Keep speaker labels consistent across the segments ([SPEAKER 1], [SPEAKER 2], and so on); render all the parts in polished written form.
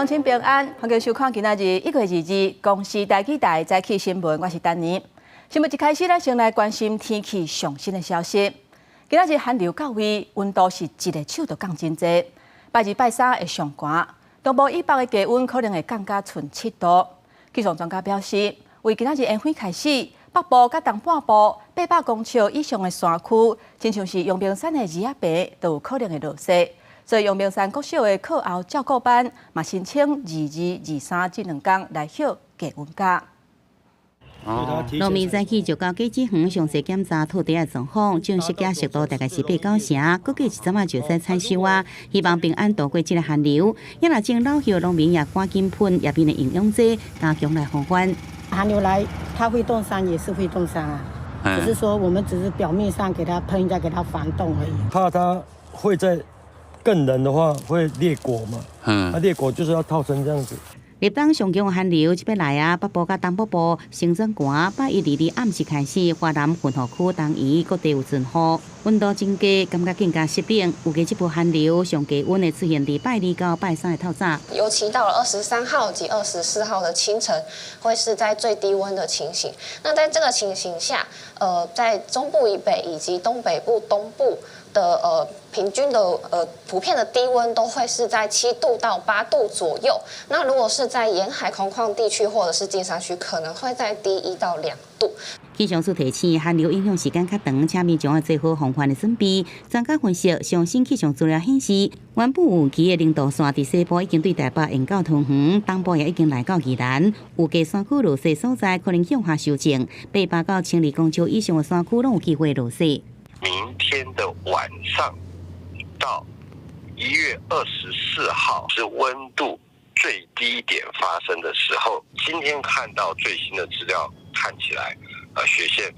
[SPEAKER 1] 鄉親平安，歡迎收看今仔日1月22公視台語台早起新聞，我是丹妮。新聞一開始，咱先來關心天氣上新的消息。今仔日寒流到位，溫度是一个手就降真濟。拜二、拜三會上寒，東部以北的低溫可能會降甲賰7度。氣象專家表示，為今仔日煙花開始，北部佮東半部800公尺以上的山區，親像是陽明山的二仔坪，都有可能會落雪。所以陽明山國小的課後照顧班嘛申請二二、二三這兩工來歇低溫假。
[SPEAKER 2] 農民早起就到果子園詳細檢查土地的狀況，種植嘅熟度大概是八九成，估計一陣仔就會使採收啊。希望平安度過這个寒流。也若種老葉農民也趕緊噴葉面的營養劑，加強來防範。
[SPEAKER 3] 寒流來，它會凍傷也是會凍傷啊，只是說我們只是表面上給它噴一下，給它防凍而已。
[SPEAKER 4] 怕它會在更冷的話會裂果嘛，啊裂果就是要套成這樣子。
[SPEAKER 2] 立冬上強寒流這擺來啊，北部佮東北部先轉寒，拜一、二二暗時開始，華南雲雨區東移各地有陣雨，溫度增加，感覺更加濕冷。預計這波寒流上低溫會出現佇拜二到拜三的透早。
[SPEAKER 5] 尤其到了23號及24號的清晨，會是在最低溫的情形。那在這個情形下，在中部以北以及東北部、東部的平均的普遍的低溫都會是在7度到8度左右。那如果是在沿海空曠地區或者是近山區，可能會再低1到2度。
[SPEAKER 2] 氣象署提醒，寒流影響時間較長，請民眾愛做好防範的準備。專家分析，上新氣象資料顯示，原本預期的零度線佇西部已經對台北延到桃園，東部也已經來到宜蘭。預計山區落雪所在可能向下修正，800到1200公尺以上的山區攏有機會落雪。
[SPEAKER 6] 明天的晚上到1月24號是溫度最低點發生的時候。今天看到最新的資料，看起來雪線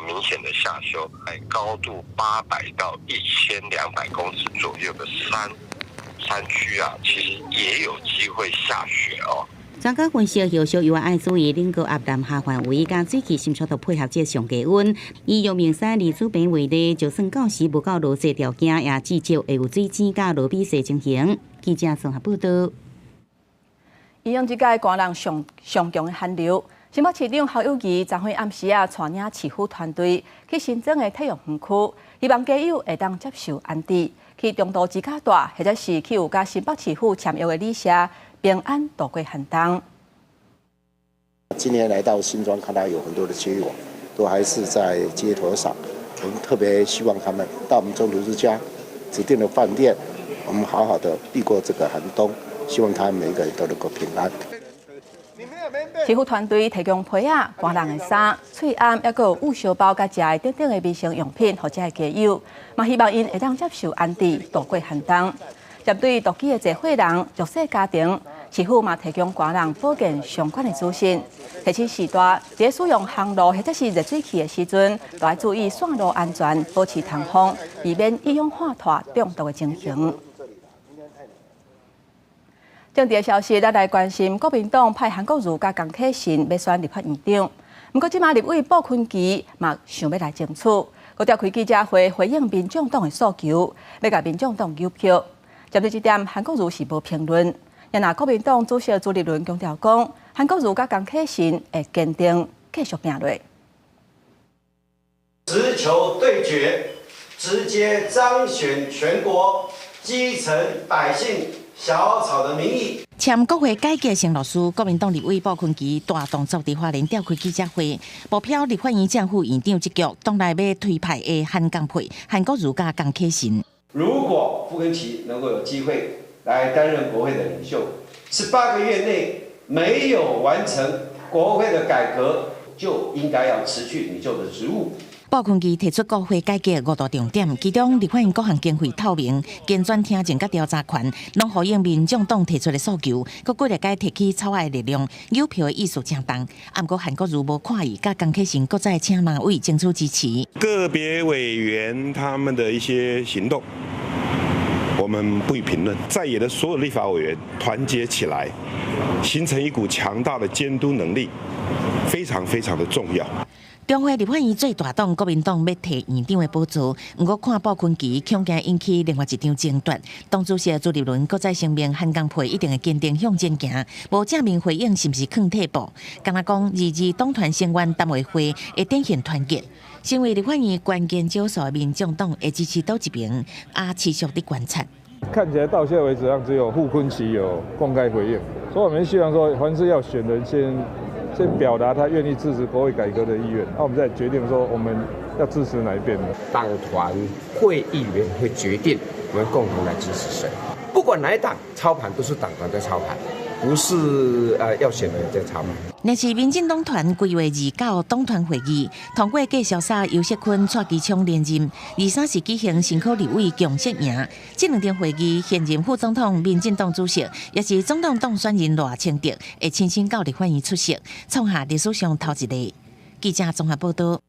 [SPEAKER 6] 明顯的下修，在高度800到1200公尺左右的山區啊，其實也有機會下雪哦。
[SPEAKER 2] 專家分析，後續猶愛注意冷高壓南下範圍佮水汽滲出度配合這上低溫。以陽明山二子坪為例，就算到時無夠落雪條件，也至少會有水晶佮落米雪情形。記者綜合報道。
[SPEAKER 1] 因應這擺寒人上上強的寒流，新北市長侯友宜昨昏暗時啊，帶領市府團隊去新莊的體育園區，希望街友會當接受安置，去中途之家蹛，或者是去有佮新北市府簽約的旅社，平安度過寒冬。
[SPEAKER 7] 今天來到新莊，看到有很多的街友都還是在街頭上，我們特別希望他們到我們中途之家指定的飯店，我們好好的度過這個寒冬，希望他們每一個人都能夠平安。
[SPEAKER 1] 市府團隊提供被仔、寒人的衫、喙罨，抑閣有捂燒包、佮食的等等的民生用品，予遮的街友，嘛希望𪜶會當接受安置，度過寒冬。針對獨居的濟歲人、弱勢家庭，市府嘛提供寒人保健相關的資訊。提醒序大，佇使用烘爐或者是熱水器的時陣，都愛注意線路安全，保持通風，避免一氧化碳中毒的情形。政治的消息，咱來關心國民黨派韓國瑜佮江啟臣欲選立法院長。毋過，這馬立委傅崐萁嘛想欲來爭取，閣召開記者會回應民眾黨的訴求，欲共民眾黨扭票。針對這點，韓國瑜是無評論。若國民黨主席朱立倫強調講，韓國瑜佮江啟臣會堅定繼續拚落。
[SPEAKER 8] 直球對決，直接彰顯全國基層百姓小草的民意。
[SPEAKER 9] 簽國會改革承諾書，國民黨立委傅崐萁大動作佇花蓮召開記者會，目標立法院正副院長這局，黨內欲推派的韓江配韓國瑜佮江啟臣。
[SPEAKER 8] 如果傅崐萁能夠有機會來擔任國會的領袖，18個月內沒有完成國會的改革，就應該要辭去領袖的職務。
[SPEAKER 9] 傅崐萁提出國會改革五大重點，其中立法院各項經費透明、簡轉聽證佮調查權，攏呼應民眾黨提出的訴求，閣幾日該提起草案的力量，扭票的意思誠重。毋過韓國瑜無看意，佮江啟臣閣再請藍委爭取支持。
[SPEAKER 10] 個別委員他們的一些行動，我們不予評論。在野的所有立法委員團結起來，形成一股強大的監督能力，非常非常的重要。
[SPEAKER 9] 中會立法院最大黨國民黨欲提院長的寶座，毋過看傅崐萁恐驚引起另外一場爭奪。黨主席朱立倫閣再聲明，韓江配一定會堅定向前行，無正面回應是毋是囥退步。敢若講22黨團成員擔會會會展現團結。身為立法院關鍵少數的民眾黨會支持佗一邊，也持續佇觀察。
[SPEAKER 11] 看起來到現在為止，只有傅崐萁有公開回應，所以我們希望說，凡是要選人先表達他願意支持國會改革的意願，那我們再決定說我們要支持哪一邊。
[SPEAKER 8] 黨團會議員會決定我們共同來支持誰，不管哪一黨操盤都是黨團在操盤，不是要選的人在操盤。
[SPEAKER 9] 若是民進黨團規劃29黨團會議通過繼續殺游錫堃、蔡其昌連任，23是舉行新科立委共識營。這兩場會議，現任副總統、民進黨主席，也是總統當選人賴清德，會親身到立法院出席，創下歷史上頭一例。記者綜合報道。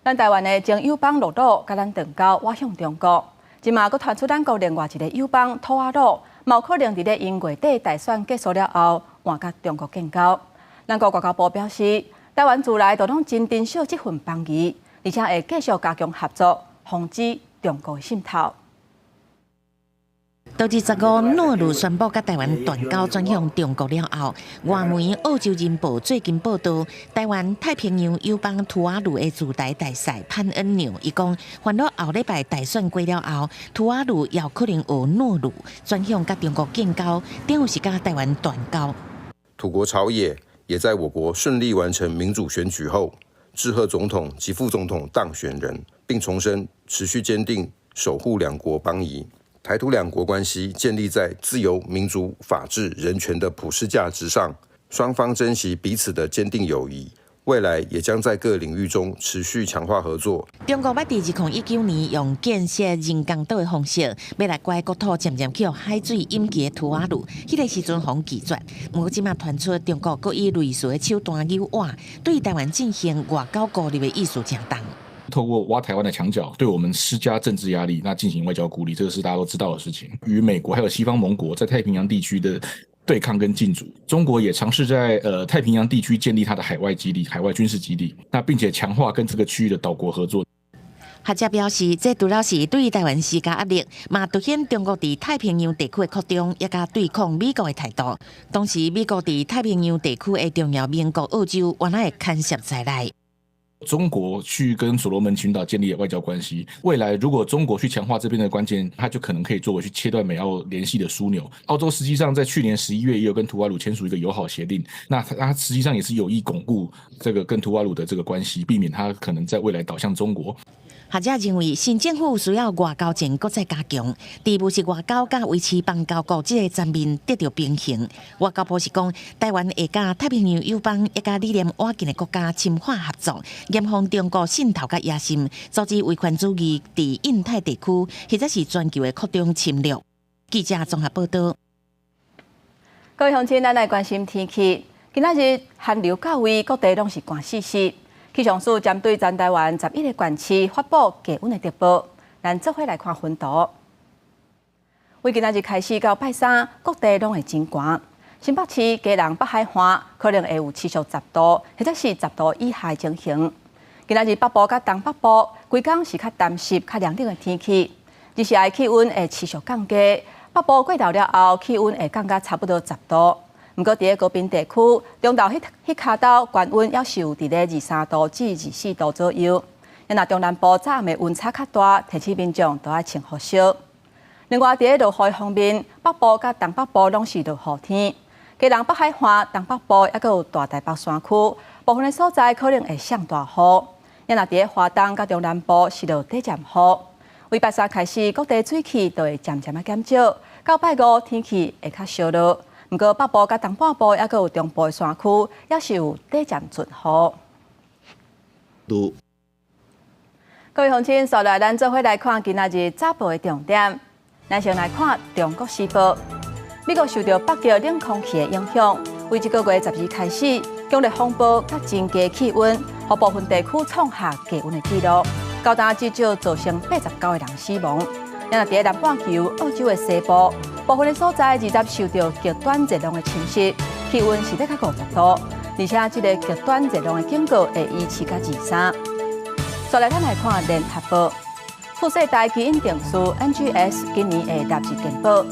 [SPEAKER 1] 咱台灣的前友邦諾魯共咱斷交，倚向中國，這馬閣傳出咱國另外一个友邦吐瓦魯，嘛有可能佇咧𪜶月底大選結束了後，換佮中國建交。咱國外交部表示，台灣自來都攏真珍惜這份邦誼，而且會繼續加強合作，防止中國滲透。
[SPEAKER 9] 到25，諾魯宣布佮台灣斷交，轉向中國了後，外媒《澳洲人報》最近報道，台灣太平洋友邦吐瓦魯的駐台大使潘恩紐，伊講，煩惱後禮拜大選過了後，吐瓦魯有可能學諾魯轉向佮中國建交，等於是佮台灣斷交。
[SPEAKER 10] 土國朝野也在我國順利完成民主選舉後，致賀總統及副總統當選人，並重申持續堅定守護兩國邦誼。台土兩國關係建立在自由、民主、法治、人權的普世價值上，雙方珍惜彼此的堅定友誼，未來也將在各領域中持續強化合作。
[SPEAKER 9] 中國捌佇2019年用建設人工島的方式，欲來拐國土漸漸去予海水淹去的吐瓦魯，彼个時陣予拒絕。毋過這馬傳出中國閣以類似的手段誘挖，對台灣進行外交孤立的意思誠重。
[SPEAKER 12] 透過挖台灣的牆角，對我們施加政治壓力，那進行外交孤立，這個是大家都知道的事情。與美國還有西方盟國在太平洋地區的對抗跟競逐，中國也嘗試在太平洋地區建立它的海外基地、海外軍事基地，那並且強化跟這個區域的島國合作。
[SPEAKER 9] 學者表示，這除了是對台灣施加壓力，嘛凸顯中國佇太平洋地區的擴張，也佮對抗美國的態度。同時，美國佇太平洋地區的重要盟國澳洲，原來會牽涉在內。
[SPEAKER 12] 中國去跟所羅門群島建立外交關係，未來如果中國去強化這邊的關鍵，它就可能可以作為去切斷美澳聯繫的樞紐。澳洲實際上在去年11月也有跟圖瓦魯簽署一個友好協定，那它實際上也是有意鞏固這個跟圖瓦魯的這個關係，避免它可能在未來倒向中國。
[SPEAKER 9] 學者認為，新政府需要外交戰閣再加強，佇務實外交佮維持邦交國這个層面得著平衡。外交部是講，台灣會佮太平洋友邦，也佮理念倚近的國家深化合作，嚴防中國滲透佮野心，阻止威權主義佇印太地區或者是全球的擴張侵略。記者綜合報道。
[SPEAKER 1] 各位鄉親，咱來關心天氣。今仔日寒流到位，各地攏是寒死死。氣象署針對全台灣11個縣市發布低溫的特報，咱做伙來看溫度。為今仔日開始到拜三，各地攏會真寒。新北市、基隆北海岸可能會有持續10度，或者是10度以下的情形。今仔日北部佮東北部，規工是較澹濕、較涼冷的天氣。日時的氣溫會持續降低，北部過晝了後，氣溫會降到差不多十度。毋過，佇咧高屏地區，中晝彼彼跤晝懸溫猶是有佇咧23度至24度左右。若中南部早暗的溫差較大，提醒民眾都愛穿厚衫。另外，佇咧落雨方面，北部佮東北部攏是落雨天。基隆北海岸、東北部猶閣有大台北山區，部分的所在可能會降大雨。若佇咧華東佮中南部是落短暫雨。為拜三開始，各地水汽就會漸漸仔減少，到拜五天氣會較燒熱。毋過北部佮東半部，猶閣有中部的山區，也是有短暫陣雨。各位鄉親，紲來咱做伙來看今仔日早報的重點。咱先來看《中國時報》。美國受著北極冷空氣的影響，為這个月12開始，強烈風暴佮真低氣溫，予部分地區創下低溫的紀錄，到今至少造成89個人死亡。若佇咧南半球，澳洲的西部部分的所在，二十受著極端熱浪的侵襲，氣溫是欲較50度。而且這个極端熱浪的警告會維持到23。再來，咱來看聯合報，次世代基因定序 NGS 今年會納入健保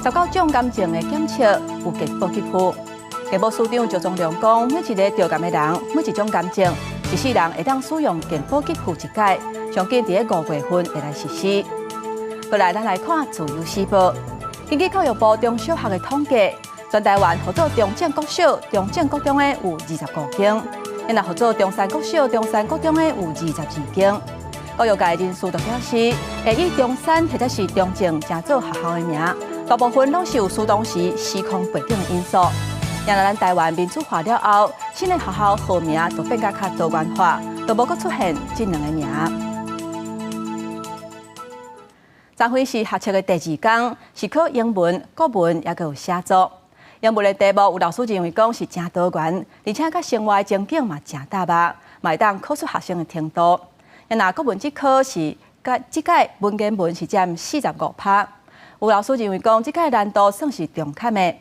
[SPEAKER 1] ，19種癌症的檢測有健保給付。健保署長趙宗良講，每一个著癌的人，每一種癌症，一世人會當使用健保給付一擺，上緊佇咧5月份會來實施。過來，咱來看自由時報，根據教育部中小學的統計，全台灣號做中正國小、中正國中的有25間，若號做中山國小、中山國中的有22間。教育界人士就表示，會以中山或者是中正成做學校的名，大部分攏是有受當時時空背景的因素。若咱台灣民主化了後，新的學校號名就變甲較多元化，就無閣出現這兩个名。昨昏是學測的第二工，是考英文、國文，抑閣有寫作。英文的題目有老師認為講是誠多元，而且佮生活的情景嘛誠搭目，嘛會當考出學生的程度。若國文這科是這屆文言文是佔45%，有老師認為講這屆難度算是中坎的。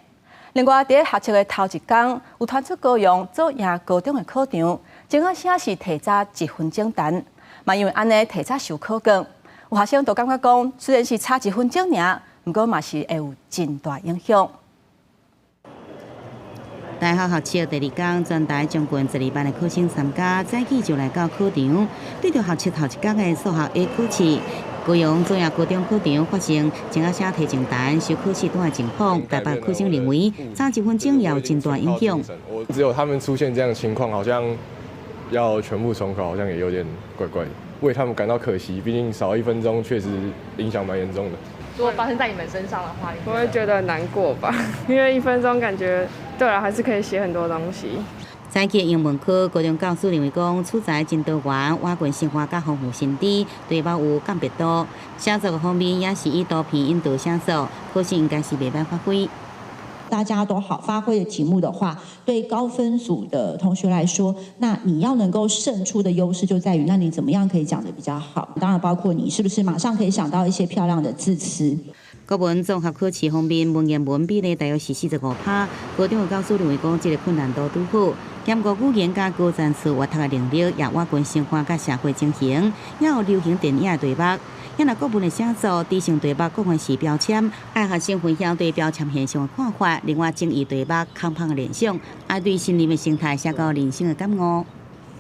[SPEAKER 1] 另外，佇學測的頭一工，有傳出高雄左營高中的考場，鐘仔聲是提早1分鐘彈，嘛因為按呢提早收考卷，有學生就感覺講，雖然是差一分鐘爾，毋過嘛是會有真大影響。
[SPEAKER 2] 大學學測第二工，全台將近12萬的考生參加，早起就來到考場。對著學測頭一工的數學 A 考試，高雄左營高中考場發生鐘仔聲提前彈收考試單的情況，台北考生認為差一分鐘也有真大影響。
[SPEAKER 13] 只有他們出現這樣的情況，好像要全部重考，好像也有點怪怪的，為他們感到可惜。畢竟少一分鐘，確實影響蠻嚴重的。
[SPEAKER 14] 如果發生在你們身上的話，
[SPEAKER 15] 我會覺得難過吧，因為一分鐘感覺對了，還是可以寫很多東西。
[SPEAKER 2] 早起英文科高中教師認為講，取材真多元，倚近生活佮豐富心智，題目有鑑別度。寫作方面也是以圖片引導寫作，考試應該是袂歹發揮。
[SPEAKER 16] 大家都好發揮的題目的話，對高分組的同學來說，那你要能夠勝出的優勢就在於，那你怎麼樣可以講得比較好？當然包括你是不是馬上可以想到一些漂亮的字詞。
[SPEAKER 2] 國文綜合考試方面，文言文比例大約是45%。高中的教師認為講，這个困難度拄好，兼顧語言佮高層次閱讀的能力，也倚近生活佮社會情形，也有流行電影的題目。若國文的寫作，知性題目廣泛是標籤，愛學生分享對標籤現象的看法。另外，爭議題目空泛的聯想，愛對森林的生態寫到人生的感悟。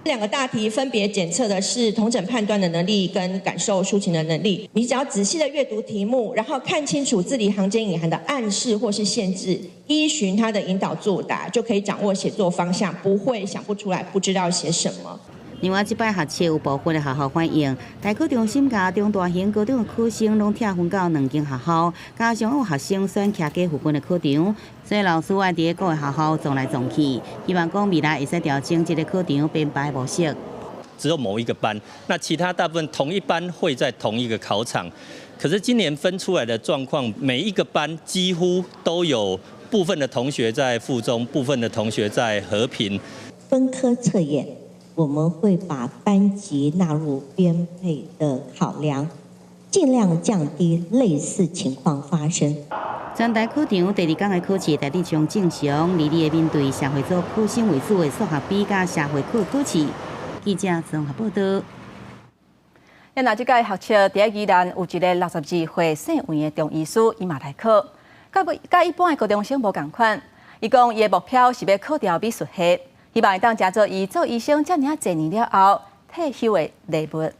[SPEAKER 16] 兩個大題分別檢測的是統整判斷的能力跟感受抒情的能力。你只要仔細的閱讀題目，然後看清楚字裡行間隱含的暗示或是限制，依循它的引導作答，就可以掌握寫作方向，不會想不出來，不知道寫什麼。
[SPEAKER 2] 另外，這擺學測有部分的學校反映，大考中心佮中大型高中的考生攏拆分到兩間學校，加上有學生選徛家附近的考場，所以老師愛佇各个學校撞來撞去。希望講未來會使調整這个考場編排模式。
[SPEAKER 17] 只有某一個班，那其他大部分同一班會在同一個考場。可是今年分出來的狀況，每一個班幾乎都有部分的同學在附中，部分的同學在和平。
[SPEAKER 18] 分科測驗。我們會把班級納入編配的考量，盡量降低類似情況發生。
[SPEAKER 2] 全台考場第二工的考試大致上正常，離離的面對社會組考生為主的數學 B 佮社會科考試。記者綜合報道。
[SPEAKER 1] 若這屆學測佇宜蘭有一个62歲姓黃的中醫師，伊嘛來考，佮一般的高中生無仝款。伊講伊的目標是欲考著美術系。希望會當成做伊做醫生遮爾仔濟年了後退休的禮物。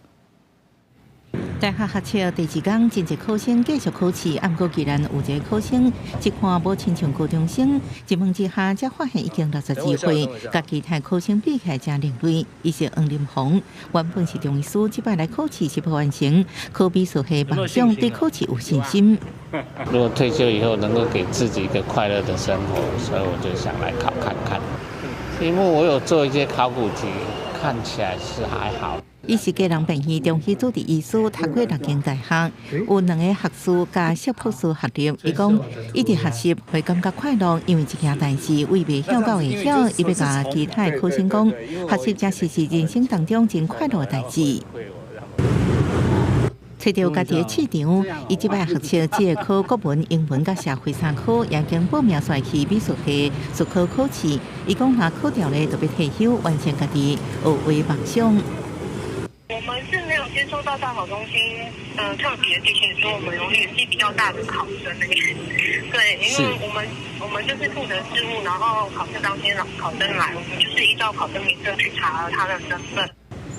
[SPEAKER 19] 大學學測第二工，真濟考生繼續考試，毋過居然有一个考生，一看無親像高中生，一問之下才發現已經62歲，佮其他考生比起來誠另類。伊是黃林宏，原本是中醫師，這擺來考試是欲完成考美術系夢想，對考試有信心。
[SPEAKER 20] 如果退休以後能夠給自己一個快樂的生活，所以我就想來考看看。題目我有做一些考古題，看起來是還好。
[SPEAKER 19] 伊是基隆病院中醫主治醫師，讀過六間大學，有兩个學士佮碩博士學歷。伊講，伊佇學習會感覺快樂，因為這件代誌為袂曉到會曉，伊欲共其他的考生講，學習才是人生當中真快樂的代誌。揣著家己的試場，伊這擺學測只會考國文、英文佮社會三科，已經報名煞去美術系術科考試。伊講若考著咧，就欲退休，完成家己學畫夢想。
[SPEAKER 21] 我們是沒有接收到大考中心，特別提醒說我們有年紀比較大的考生。對，因為我們就是負責事務，然後考試當天考生來，我們就是依照考生名冊去查他的身份。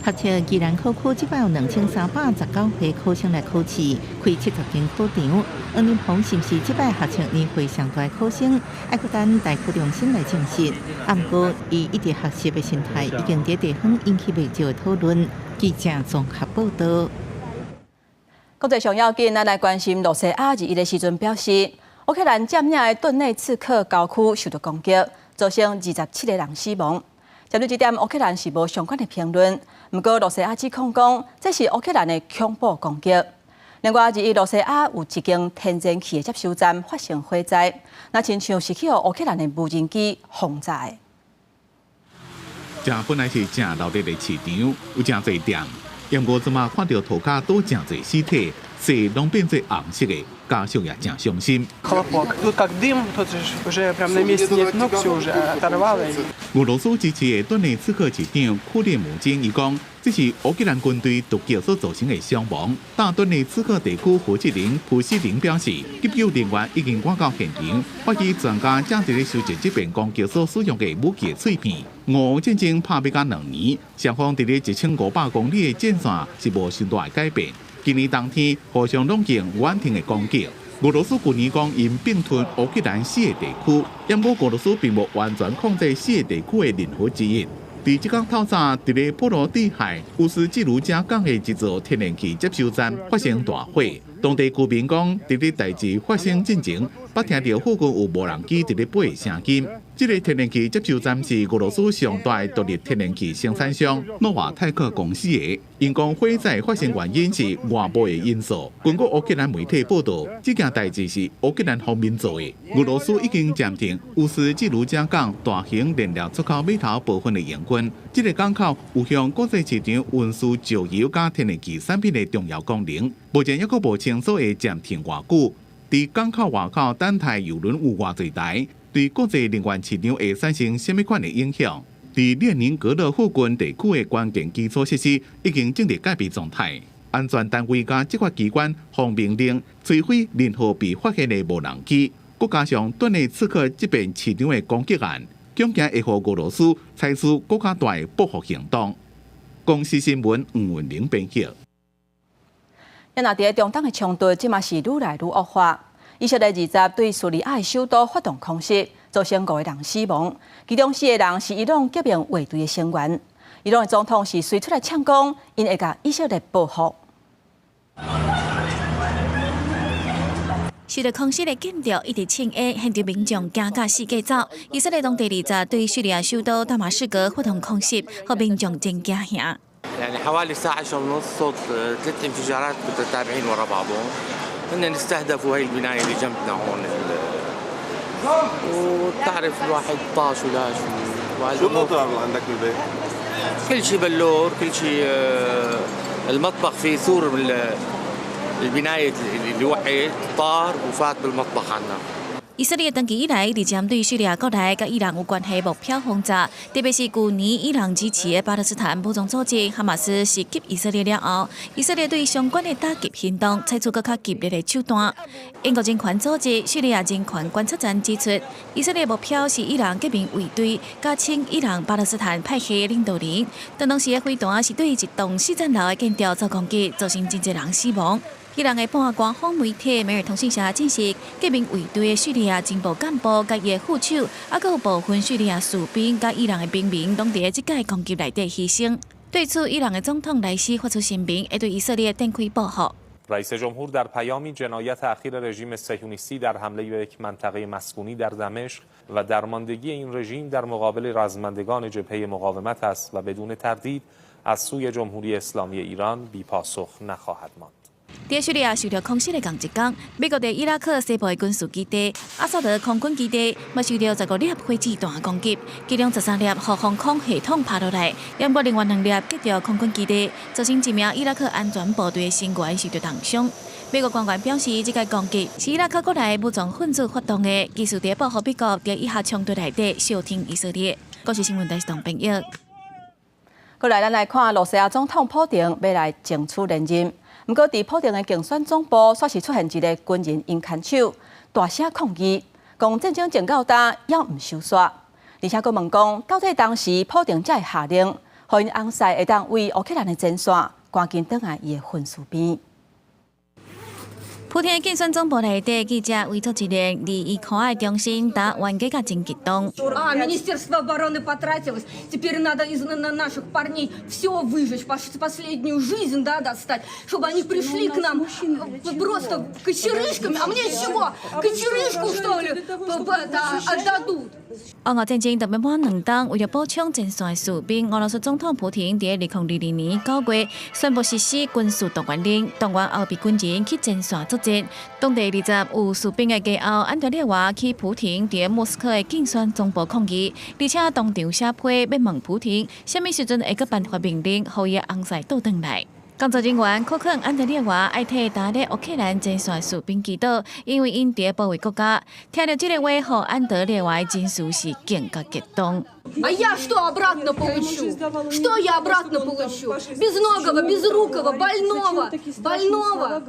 [SPEAKER 19] 學測宜蘭考區這擺有2319歲考生來考試，開70間考場。黃林鵬是毋是這擺學測年歲上大考生？愛閣等大考中心來證實。啊，毋過伊一直學習的心態已經佇地方引起袂少的討論。記者綜合報道。
[SPEAKER 1] 國際上要緊，咱來關心露西亞21的時陣表示，烏克蘭佔領的頓內茨克郊區受到攻擊，造成27個人死亡。針對這點，烏克蘭是無相關的評論。毋過，露西亞指控講，這是烏克蘭的恐怖攻擊。另外，21露西亞有一間天然氣的接收站發生火災，若親像是去予烏克蘭的無人機轟炸的。
[SPEAKER 22] 這本來是誠鬧熱的市場，有誠濟店，毋過這馬看著塗跤倒誠濟屍體，雪攏變做紅色的，家屬也誠傷心。
[SPEAKER 23] Хлопок. Тут как дым, тут уже прям на месте нет ног, все уже оторвало.
[SPEAKER 22] 俄羅斯支持的頓內茨克市長庫列姆金伊講，這是烏克蘭軍隊突擊所造成的傷亡。大頓內茨克地區負責人普西林表示，急救人員已經趕到現場，發現專家正佇咧收集這遍攻擊所使用的武器碎片。俄烏戰爭拍欲甲2年，雙方佇咧1500公里的戰線是無傷大的改變。今年冬天互相攏經無暫停的攻擊。俄羅斯舊年講𪜶併吞烏克蘭四个地區，毋過俄羅斯並無完全控制四个地區的任何之一。佇這工透早，佇咧波羅的海烏斯季盧加港的一座天然氣接收站發生大火，當地居民講，佇咧代誌發生進前，捌聽著附近有無人機佇咧飛的聲音。這个天然氣接收站是俄羅斯上大的獨立天然氣生產商諾瓦泰克公司的。𪜶講火災發生原因是外部的因素。根據烏克蘭媒體報道，這件代誌是烏克蘭方面做的。俄羅斯已經暫停烏斯季盧加港大型燃料出口碼頭部分的營運。這个港口有向國際市場運輸石油佮天然氣產品的重要功能。目前猶閣無清楚會暫停偌久。佇港口外口等待油輪有偌濟台，對國際能源市場會產生啥物款的影響？佇列寧格勒附近地區的關鍵基礎設施已經進入戒備狀態，安全單位佮執法機關奉命令摧毀任何被發現的無人機。閣加上頓內茨克這邊市場的攻擊案，恐驚會予俄羅斯採取閣較大的報復行動。公視新聞黃文玲編譯。
[SPEAKER 1] 啊若佇咧中東的衝突，這馬是愈來愈惡化。以色列20對敘利亞的首都發動空襲，造成五個人死亡，其中四個人是伊朗革命衛隊的成員。伊朗的總統是隨出來嗆講，𪜶會共以色列報復。
[SPEAKER 24] 受著空襲的建築一直嗆煙，現場民眾驚甲四界走。以色列當地20對敘利亞首都大馬士革發動空襲，予民眾真驚嚇。
[SPEAKER 25] يعني حوالي الساعة 10:30 صوت ثلاث انفجارات متتابعين ورا بعضهم هن استهدفوا هي البناية اللي جنبنا هون وبتعرف الواحد طاش ولاش.
[SPEAKER 26] شو الأضرار اللي عندك بالبيت؟
[SPEAKER 25] كل شيء بلور، كل شيء، المطبخ فيه سور من البناية اللي وقعت طار وفات بالمطبخ عنا.
[SPEAKER 24] 以色列長期以來一直針對敘利亞國內佮伊朗有關係目標轟炸，特別是舊年伊朗支持的巴勒斯坦武裝組織哈馬斯襲擊以色列了後，以色列對相關的打擊行動採取閣較激烈的手段。英國人權組織敘利亞人權觀察站指出，以色列目標是伊朗革命衛隊，佮親伊朗巴勒斯坦派系的領導人。當時的飛彈是對一棟四層樓的建築做攻擊，造成真濟人死亡。伊朗的半官方媒體每日通訊社證實，革命衛隊的敘利亞情報幹部佮伊的副手，猶閣有部分敘利亞士兵佮伊朗的平民，攏佇咧這擺攻擊內底犧牲。對此，伊朗的總統萊希發出聲明，會對以色列展開報復。
[SPEAKER 27] رئیس جمهور در پیامی جنایت اخیر رژیم صهیونیستی در حمله به یک منطقه مسکونی در دمشق و درماندگی این رژیم در مقابل رزمندگان جبهه مقاومت است و بدون تردید از سوی جمهوری اسلامی ایران بی پاسخ نخواهد ماند.
[SPEAKER 24] 佇敘利亞受著空襲的仝一工，美國佇伊拉克西部的軍事基地阿薩德空軍基地，嘛受著15粒火箭彈攻擊，其中13粒予防空系統拍落來，猶閣另外兩粒擊著空軍基地，造成一名伊拉克安全部隊的成員受著重傷。美國官員表示，這個攻擊是伊拉克國內武裝分子發動的，其實佇報復美國佇以哈衝突內底相挺以色列。國視新聞台是董編譯。
[SPEAKER 1] 過來，咱來看露西亞總統普廷欲來爭取連任，毋過佇普廷的競選總部，煞是出現一个軍人𪜶牽手，大聲抗議，講戰爭戰到今猶毋收煞，而且閣問講，到底當時普廷才會下令，予𪜶翁婿會當為烏克蘭的前線趕緊轉來伊的分屍邊。
[SPEAKER 24] 普廷競選總部內底記者圍做一个離伊可愛中心，打冤家甲真激動。
[SPEAKER 3] А, Министерство обороны потратилось. Теперь надо из наших парней все выжечь, последнюю жизнь, да, достать, чтобы они пришли к нам просто кочерышками. А мне чего? Кочерышку, что ли, отдадут?
[SPEAKER 24] 烏俄戰爭特別滿2冬，為著補充前線的士兵，俄羅斯總統普廷佇2022年9月宣布實施軍事動員令，動員後備軍人去前線作戰。當地20有士兵的家後，安德烈娃去普廷佇莫斯科的競選總部抗議，而且當場寫批欲問普廷，啥物時陣會閣頒發命令，予伊的翁婿倒轉來。工作人員苦勸安德烈娃愛替呾咧烏克蘭前線士兵祈禱，因為𪜶佇保衛國家。聽著這个話，予安德烈娃的情緒是更加激動。
[SPEAKER 3] А я что обратно получу? Что я обратно получу? Безногого, безрукого, больного, больного.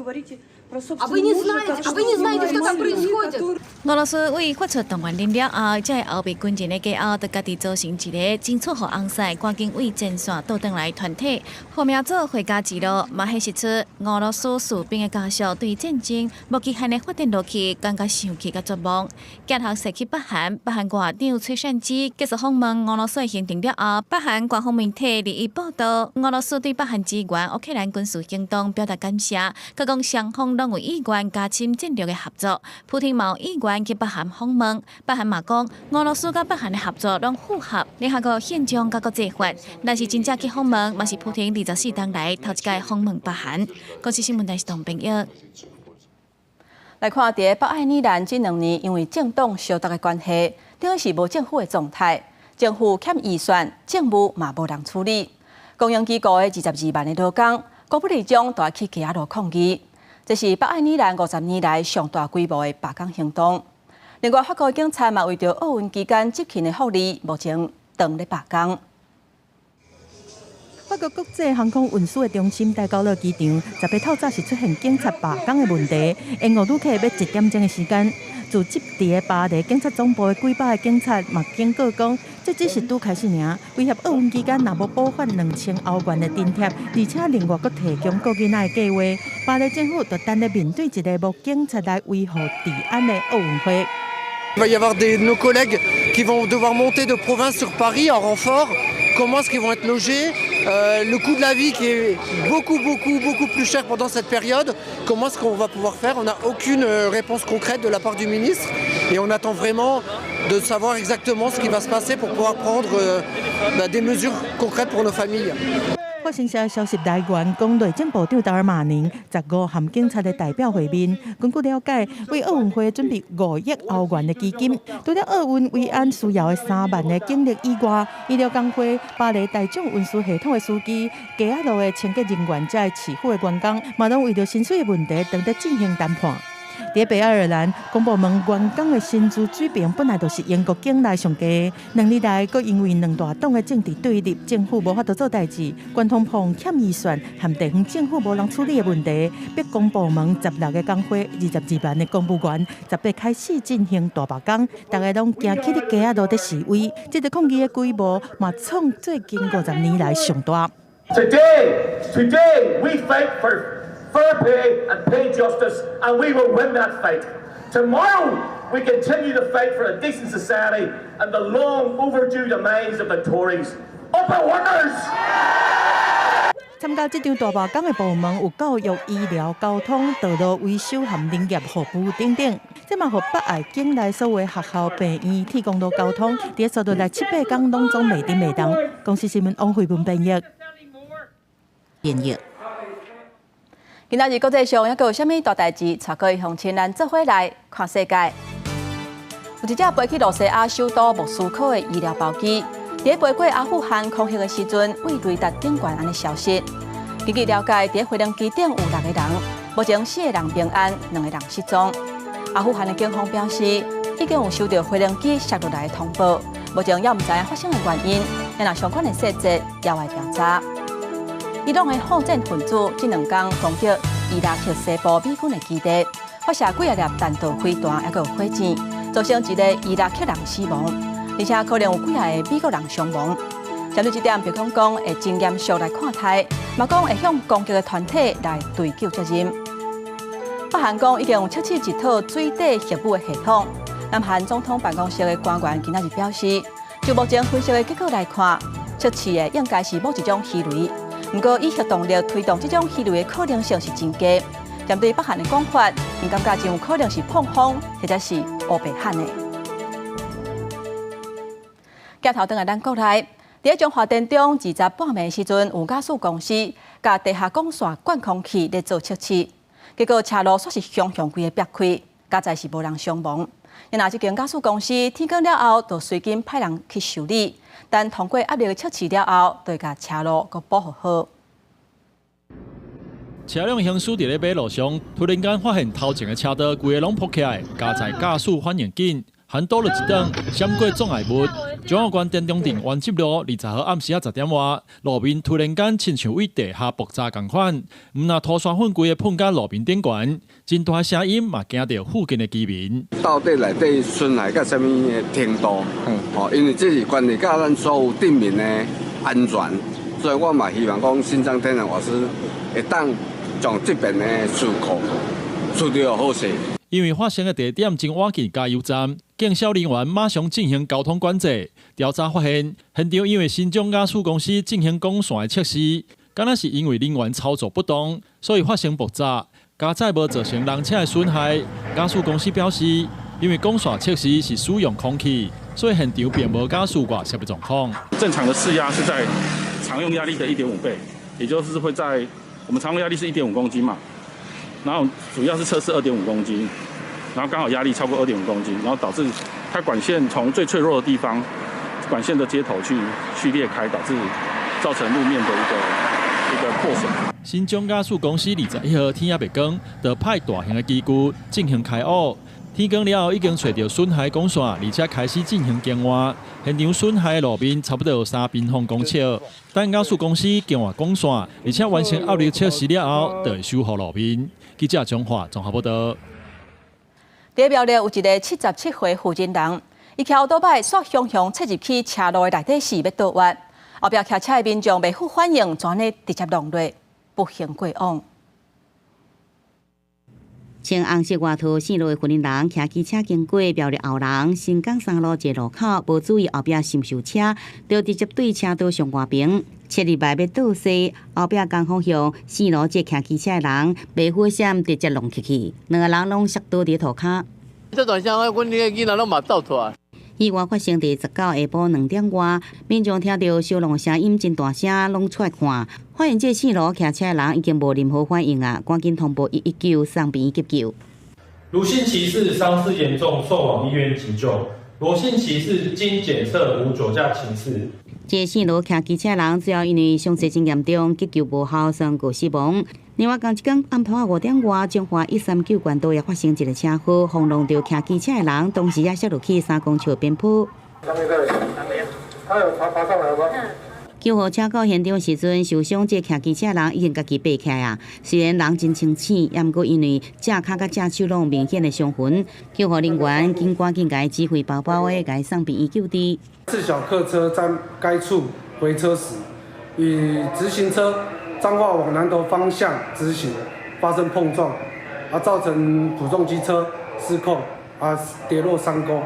[SPEAKER 3] А вы не знаете, а вы не знаете, что там происходит?
[SPEAKER 24] 俄羅斯為發出動員令了後，這个後備軍人的家後，就家己組成一个爭取予翁婿趕緊為前線倒轉來團體，號名做回家之路，嘛顯示出俄羅斯士兵的家屬對戰爭無期限的發展落去，感覺生氣佮絕望。鏡頭踅去北韓，北韓外長崔善姬結束訪問俄羅斯的行程了後，北韓官方媒體日報導，俄羅斯對北韓支援烏克蘭軍事行動表達感謝，閣講雙方攏有意願加深戰略的合作。普廷嘛有意願去北韓訪問，北韓嘛講俄羅斯佮北韓的合作攏符合聯合國憲章佮國際法。若是真正去訪問，嘛是普廷24冬來頭一擺訪問北韓。國視新聞台是董編譯。
[SPEAKER 1] 來看，佇北愛爾蘭這2年，因為政黨相鬥的關係，等於是無政府的狀態，政府欠預算，政務嘛無人處理。公營機構的22萬的勞工，高不里將都愛去街仔路抗議。這是北愛爾蘭50年來上大規模的罷工行動。另外，法國警察嘛為著奧運期間執勤的福利，目前當咧罷工。
[SPEAKER 4] 法國國際航空運輸的中心戴高樂機場，18透早是出現警察罷工的問題，延誤旅客欲1點鐘的時間。駐駐佇巴黎警察總部的幾百个警察嘛警告講，這只是拄開始爾，威脅奧運期間若無補發2000歐元的津貼，而且另外閣提供顧囡仔的計畫。巴黎政府就等咧面對一个無警察來維護治安的奧運會。
[SPEAKER 5] Il va y avoir nos collègues qui vont devoir monter de province sur Paris en renfort. Comment est-ce qu'ils vont être logés? Le coût de la vie qui est beaucoup, beaucoup, beaucoup plus cher pendant cette période. Comment est-ce qu'on va pouvoir faire? On n'a aucune réponse concrète de la part du ministre et on attend vraiment de savoir exactement ce qui va se passer pour pouvoir prendre bah, des mesures concrètes pour nos familles.
[SPEAKER 4] 法新社消息來源講，內政部長達爾馬寧15和警察的代表會面。根據了解，為奧運會準備5億歐元的基金，除了奧運維安需要的3萬的警力以外，醫療工會、巴黎大眾運輸系統的司機、街仔路的清潔人員，這市府的員工，嘛攏為著薪水的問題，當咧進行談判。佇北愛爾蘭，公部門員工的薪資水平本來就是英國境內上低，2年來，閣因為兩大黨的政治對立，政府無法度做代誌，懸通膨欠預算和地方政府無人處理的問題，逼公部門16个工會、22萬的公務員，18開始進行大罷工，逐家攏行去佇街仔路佇示威，這个抗議的規模嘛創最近50年來上大。
[SPEAKER 6] Today, today we fight for fair pay and pay justice, and we will win that fight. Tomorrow, we continue to fight for a decent society and the long overdue demise of the Tories. Up the workers!
[SPEAKER 4] 參加這場大罷工的部門有教育、醫療、交通、道路維修和林業服務等等。這嘛予北愛境內所有學校、病院、鐵公路交通，佇煞落來七八工攏總袂振袂動。公視新聞王慧文編譯。
[SPEAKER 9] 編譯。
[SPEAKER 1] 今仔日國際上猶閣有啥物大代誌？帶各位鄉親咱做伙來看世界。有一隻飛去露西亞首都莫斯科的醫療包機，佇飛過阿富汗空域的時陣，對雷達頂懸按呢消失。根據了解，佇飛行機頂有六個人，目前四個人平安，兩個人失蹤。阿富汗的警方表示，已經有收到飛行機摔落來的通報，目前猶毋知影發生的原因，若相關的細節猶愛調查。伊朗的好戰分子這兩工攻擊伊拉克西部美軍的基地，發射幾仔粒彈道飛彈，猶閣有火箭，造成一个伊拉克人死亡，而且可能有幾仔个美國人傷亡。針對這點，白宮講會真嚴肅來看待，嘛講會向攻擊的團體來追究責任。北韓講已經有測試一套水底核武的系統。南韓總統辦公室的官員今仔日表示，就目前分析的結果來看，測試的應該是某一種魚雷。毋過以核動力推動這種魚雷的可能性是真低。針對北韓的講法，𪜶感覺真有可能是膨風，或者是烏白喊的。鏡頭轉來咱國內，佇彰化田中20半暝時陣，有瓦斯公司共地下管線灌空氣咧做測試，結果車路煞是雄雄規个煏開，佳哉是無人傷亡。若這間瓦斯公司天光了後，就隨緊派人去修理，等通過壓力的測試了後，就會共車路閣補好。
[SPEAKER 7] 車輛行駛佇咧馬路上，突然間發現頭前的車道規个攏爆起來，佳哉駕駛反應緊，還倒了一轉，閃過障礙物。彰化縣田中鎮原集路20號暗時仔10點外，路面突然間親像對地下爆炸仝款，毋但塗沙粉規个噴甲路面頂懸，真大聲音嘛驚著附近的居民。
[SPEAKER 8] 到底內底損害到啥物的程度？吼，因為這是關係到咱所有鎮民的安全，所以我嘛希望講新莊天然瓦斯會當將這邊的事故處理好勢。
[SPEAKER 7] 因為發生的地點真倚近加油站，警消人員馬上進行交通管制。調查發現，現場因為新莊瓦斯公司進行管線的測試，敢若是因為人員操作不當，所以發生爆炸。佳哉無造成人車的損害。瓦斯公司表示，因為管線測試是使用空氣，所以現場並無瓦斯外洩的狀況。
[SPEAKER 10] 正常的試壓是在常用壓力的1.5倍，也就是會在我們常用壓力是1.5公斤嘛，然後主要是測試2.5公斤。然後剛好壓力超過2.5公斤，然後導致它管線從最脆弱的地方，管線的接頭去裂開，導致造成路面的一個破損。
[SPEAKER 7] 新莊瓦斯公司21號天猶未光，就派大型的機具進行開挖。天光了後，已經揣著損害管線，而且開始進行更換。現場損害的路面差不多有3平方公尺。等瓦斯公司更換管線，而且完成壓力測試了後，就會修復路面。記者張華綜合報道。
[SPEAKER 1] 佇苗栗有一个77歲婦人，伊騎歐多擺煞雄雄切入去車路的內底時欲倒彎，後壁騎車的民眾袂赴反應，就按呢直接撞落，不幸過往。
[SPEAKER 2] 穿紅色外套線路的婦人騎機車經過苗栗後龍新港三路一個路口，無注意後壁是毋是有車，就直接對車道上外邊切入來欲倒踅，後壁仝方向線路這騎機車的人袂赴閃，直接撞入去，兩个人攏摔倒佇塗跤。
[SPEAKER 11] 這大聲，阮這個囡仔攏嘛走出來。
[SPEAKER 2] 意外發生佇19下晡2點外，民眾聽著相撞聲音真大聲，攏出來看，發現這線路騎車的人已經無任何反應啊，趕緊通報119送病院急救。
[SPEAKER 12] 盧姓騎士傷勢嚴重，送往醫院急救。羅姓騎士經檢測無酒駕情事。
[SPEAKER 2] 這線路騎機車人最後因為傷勢真嚴重，急救無效，宣告死亡。另外，仝一工暗晡5點外，彰化139縣道也發生一个車禍，轟撞著騎機車的人，當時也摔落去3公尺邊坡。
[SPEAKER 13] 他有爬上來嗎？
[SPEAKER 2] 救護車到現場時陣，受傷這騎機車人已經家己爬起來啊。雖然人真清醒，也毋過因為正跤佮正手攏有明顯的傷痕，救護人員緊趕緊共伊指揮包包的，共伊送病院救治。
[SPEAKER 13] 自小客車在該處回車時，與直行車彰化往南投方向直行發生碰撞，啊，造成普重機車失控，啊，跌落山溝。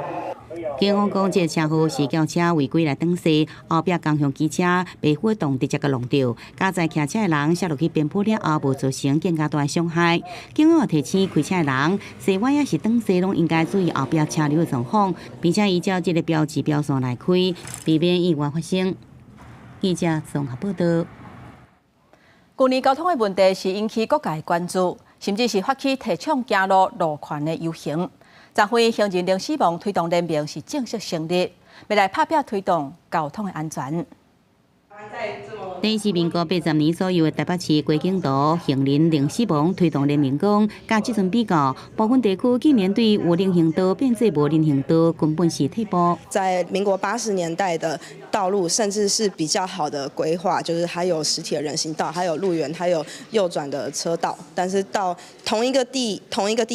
[SPEAKER 2] 警方講，這个車禍是轎車違規來擋勢，後壁仝向機車袂赴動，直接共撞著。佳哉騎車的人摔落去邊坡了後，無造成更加大的傷害。警方提醒開車的人，踅彎抑是擋勢，攏應該注意後壁車流的狀況，並且依照這个標誌標線來開，避免意外發生。記者綜合報道。
[SPEAKER 1] 舊年交通的問題是引起各界關注，甚至是發起提倡行路路權的遊行。昨昏行人零死亡推動聯盟是正式成立，欲來拍拚推動交通的安全。
[SPEAKER 2] 這是民國80年左右的台北市街景圖，行人零死亡推動聯盟講，佮這陣比較，部分地區竟然對有人行道變做無人行道，根本是退步。
[SPEAKER 14] 在民國80年代的道路，甚至是比較好的規劃，就是還有實體的人行道，還有路緣，還有右轉的車道。但是到同一個地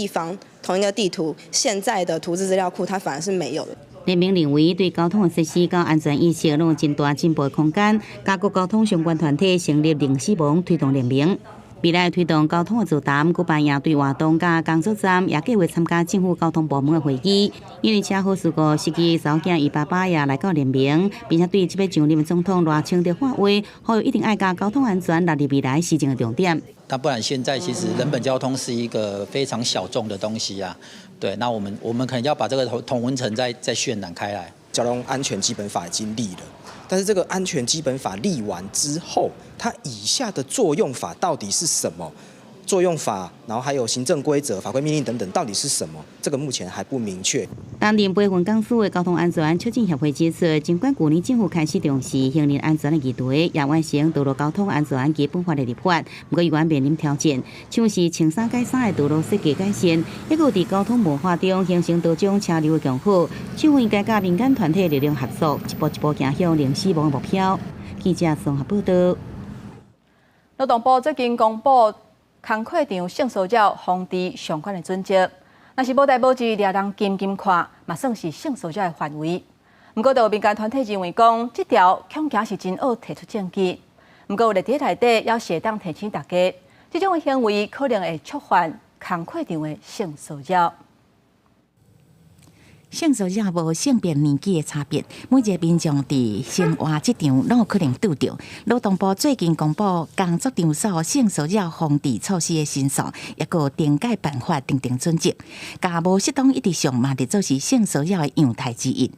[SPEAKER 14] 方、同一個地圖，現在的圖誌資料庫，它反而是沒有的。
[SPEAKER 2] 聯盟認為，對交通的設施佮安全意識攏有真大進步的空間。佮各交通相關團體成立零死亡推動聯盟，未來推動交通的座談，舉辦營隊活動佮工作站，也計劃參加政府交通部門的會議。因為車禍事故，司機查某囝伊爸爸也來到聯盟，並且對這擺上任的總統賴清德喊話，呼籲一定愛共交通安全納入未來施政的重點。
[SPEAKER 15] 那不然現在其實人本交通是一個非常小眾的東西啊。對，那我們可能要把這個同溫層再渲染開來。
[SPEAKER 16] 交通安全基本法已經立了，但是這個安全基本法立完之後，它以下的作用法到底是什麼？作用法，然後還有行政規則、法規命令等等，到底是什麼？這個目前還不明確。
[SPEAKER 2] 擔任培訓講師的交通安全促進協會指出，儘管舊年政府開始重視行人安全的議題，也完成道路交通安全基本法的立法，毋過依然面臨挑戰，像是穿三改三的道路設計改善，抑閣佇交通文化中形成多種車流的共好，政府應該佮民間團體力量合作，一步一步走向零死亡的目標。記者綜合報道。
[SPEAKER 1] 勞動部最近公布工課場性騷擾防治相關的準則，若是無代無誌掠人緊緊看，嘛算是性騷擾的範圍。毋過，有民間團體認為講，這條恐驚是真惡提出證據。毋過，有佇內底猶是會當提醒大家，這種的行為可能會觸犯工課場的性騷擾。
[SPEAKER 9] 性騷擾無性別年紀的差別，每一個民眾佇生活職場攏有可能拄著。勞動部最近公布工作場所性騷擾防治措施的申訴，抑閣懲戒辦法訂定準則，共無適當一直上嘛，列做是性騷擾的樣態之一。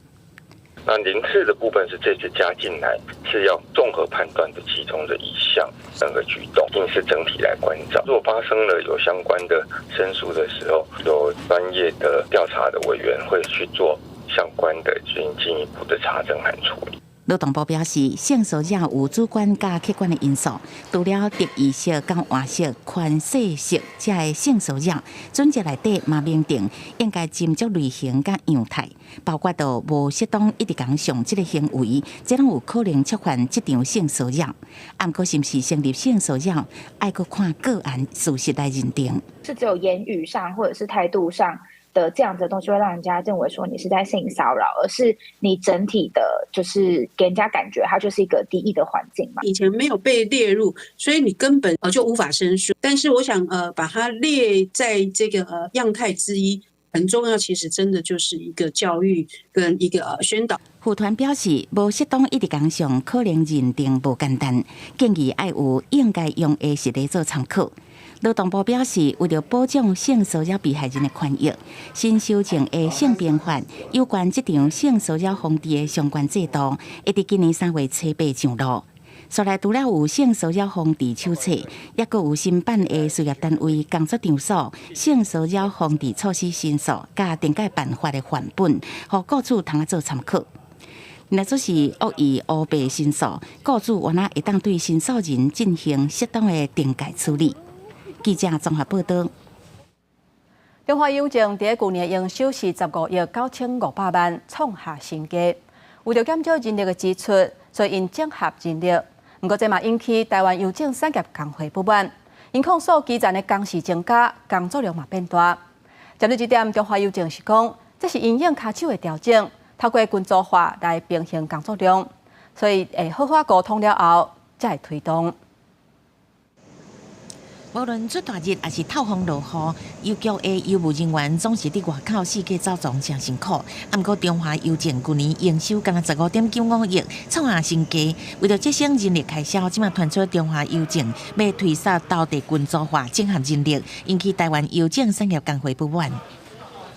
[SPEAKER 17] 那零次的部分是這次加進來，是要綜合判斷的其中的一項那個舉動，一定是整體來關照。若發生了有相關的申訴的時候，有專業的調查的委員會去做相關的進一步的查證和處理。
[SPEAKER 9] 勞動部表示，性騷擾有主觀佮客觀的因素，除了特異色佮活色、寬細色這个性騷擾，準則內底嘛明定應該斟酌類型佮樣態，包括著無適當一直共上這个行為，這攏有可能觸犯職場性騷擾。毋過是毋是成立性騷擾，愛閣看個案事實來認定。
[SPEAKER 18] 是只有言語上或者是態度上的這樣子的東西會讓人家認為說你是在性騷擾，而是你整體的，就是給人家感覺它就是一個敵意的環境嘛。
[SPEAKER 20] 以前沒有被列入，所以你根本就無法申訴。但是我想把它列在這個樣態之一，很重要。其實真的就是一個教育跟一個宣導。
[SPEAKER 9] 婦團表示，無適當一直共上，可能認定無簡單，建議愛有應該用的實例做參考。勞動部表示，為著保障性騷擾被害人的權益，新修正的性平法有關職場性騷擾防治的相關制度，會佇今年3月初8上路。所來除了有性騷擾防治手冊，抑閣有新辦的事業單位工作場所性騷擾防治措施申訴佮懲戒辦法的範本，予雇主通做參考。若做是惡意烏白申訴，雇主原來會當對申訴人進行適當的懲戒處理。記者綜合報道。
[SPEAKER 1] 中華郵政佇舊年營收是15億9500萬，創下新低。為著減少人力的支出，所以𪜶整合人力。毋過這嘛引起台灣郵政產業工會不滿，𪜶控訴基層的工時增加，工作量嘛變大。針對這點，中華郵政是講，這是因應跤手的調整，透過群組化來平衡工作量，所以會好好溝通了後，才會推動。
[SPEAKER 9] 無論出大熱，抑是透風落雨，郵局的郵務人員總是佇外口四界走傱，誠辛苦。毋過中華郵政舊年營收干焦15.95億，創下新低。為著節省人力開銷，這馬傳出中華郵政欲推捒投遞群組化整合人力，引起台灣郵政產業工會不滿。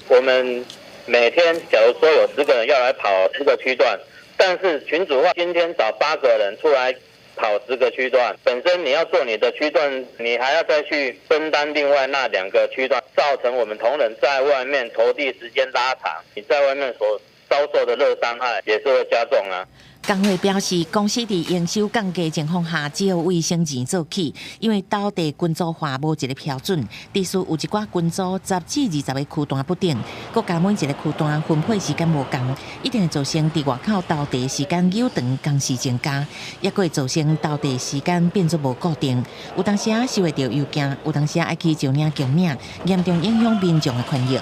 [SPEAKER 21] 我們每天假如說有10個人要來跑這個區段，但是群組化今天找8個人出來跑10個區段，本身你要做你的區段，你還要再去分擔另外那兩個區段，造成我們同仁在外面投遞時間拉長，你在外面所遭受的熱傷害也是會加重啊。
[SPEAKER 9] 工會表示，公司佇營收降低情況下，只好為省錢做起，因為投遞群組化無一個標準，致使有一寡群組10至20個區段不等，閣加每一個區段分配時間無仝，一定會造成佇外口投遞時間久長，工時增加，抑閣會造成投遞時間變做無固定，有當時收會著郵件，有當時愛去招領強領，嚴重影響民眾的權益。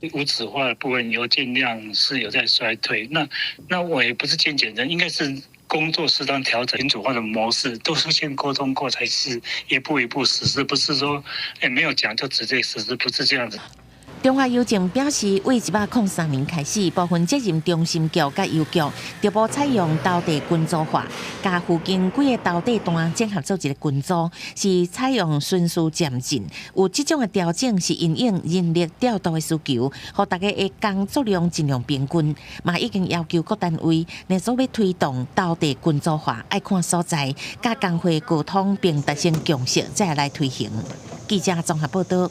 [SPEAKER 3] 無紙化的部分郵件量是有在衰退，那我也不是見檢人，應該是工作適當調整民主化的模式，都是先溝通過才是一步一步實施，不是說沒有講就直接實施，不是這樣子。
[SPEAKER 9] 中華郵政表示，為103年開始，部分責任中心局佮郵局逐步採用投遞群組化，共附近幾个投遞站整合做一个群組，是採用循序漸進。有這種的調整是因應人力調度的需求，予大家的工作量盡量平均。嘛已經要求各單位，若說欲推動投遞群組化，愛看所在，佮工會溝通並達成共識，再來推行。記者綜合報道。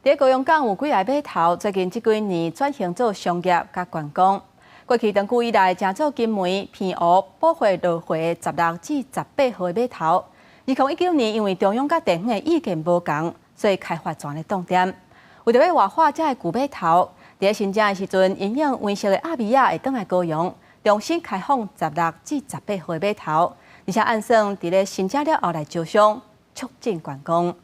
[SPEAKER 1] 佇高雄港有幾个碼頭，最近這幾年轉型做商業佮觀光。過去長久以來，成做金門、澎湖、寶會、羅回16至18號的碼頭。2019年因為中央佮地方的意見無仝，所以開發就按呢凍定。為著欲活化這个舊碼頭，佇申請的時陣，因應溫室的鴨米仔會轉來高雄，重新開放16至18號的碼頭，而且按算佇咧申請了後來招商，促進觀光。